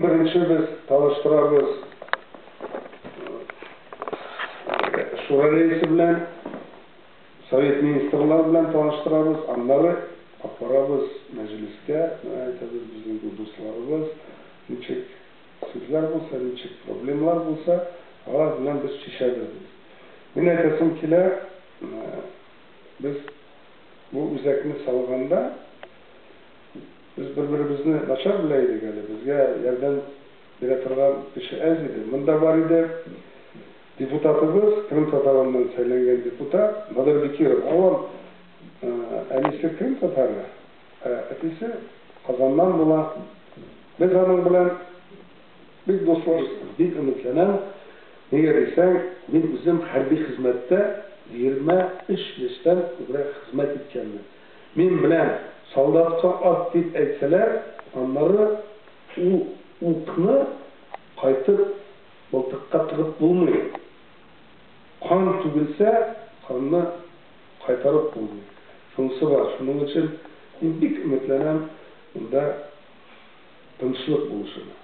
Беренче без таныштырабыз Шура рәисе белән, Совет министрлар белән таныштырабыз, аннары апарабыз Мәҗлескә, менә әйтәбез, безнең бу дусларыбыз, ничек сүзләр булса, ничек проблемалар булса, алар белән без чишәбез дип. Мин әйтәсем килә, без бу үзәкне салганда, Без бер-беребезне начар белә идек әле, безгә ярдәм бирә торган кеше әз иде. Монда бар иде депутатыбыз, Крым татарыннан сайланган депутат Надыр Бекиров. Авал әнисе Крым татары, ә әтисе Казаннан була. Без аның белән бик дуслаштык, бик өметләнәм. Нигә дисәң, мин үзем хәрби хезмәттә 23 яшьтән күбрәк хезмәт иткәнмен. Мин белән солдатка ат дип әйтсәләр, аннары ул укны кайтып мылтыкка тыгып булмый. Кан түгелсә, канны кайтарып булмый. Шунысы бар. Шуның өчен мин бик өметләнәм монда тынычлык булышына.